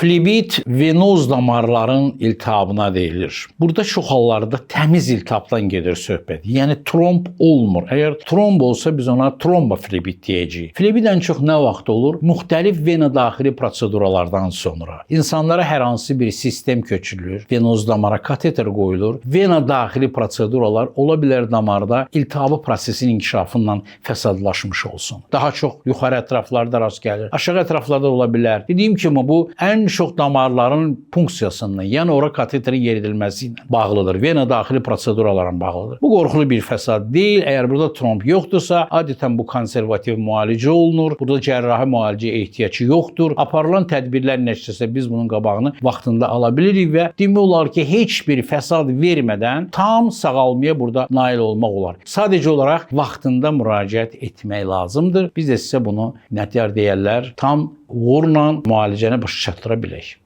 Flebit venoz damarların iltihabına deyilir. Burada çox hallarda təmiz iltihabdan gedir söhbət. Yəni tromb olmur. Əgər tromb olsa, biz ona tromboflebit deyəcəyik. Flebit ən çox nə vaxt olur? Müxtəlif vena daxili proseduralardan sonra. İnsanlara hər hansı bir sistem köçürülür, venoz damara kateter qoyulur. Vena daxili proseduralar ola bilər damarda iltihabı prosesin inkişafından fəsadlaşmış olsun. Daha çox yuxarı ətraflarda rast gəlir. Aşağı ətraflarda ola bilər. Dediyim kimi, bu ən çox damarların punksiyasından, yəni ora kateterin yeridilməsi ilə bağlıdır. Vena daxili proseduralarla bağlıdır. Bu qorxulu bir fəsad deyil. Əgər burada tromb yoxdursa, adətən bu konservativ müalicə olunur. Burada cərrahi müalicəyə ehtiyacı yoxdur. Aparılan tədbirlər nəticəsində biz bunun qabağını vaxtında ala bilirik və demək olar ki, heç bir fəsad vermədən tam sağalmaya burada nail olmaq olar. Sadəcə olaraq vaxtında müraciət etmək lazımdır. Biz də sizə bunu nətər deyərlər, tam uğurla müalicəni başa çatdıra bilək.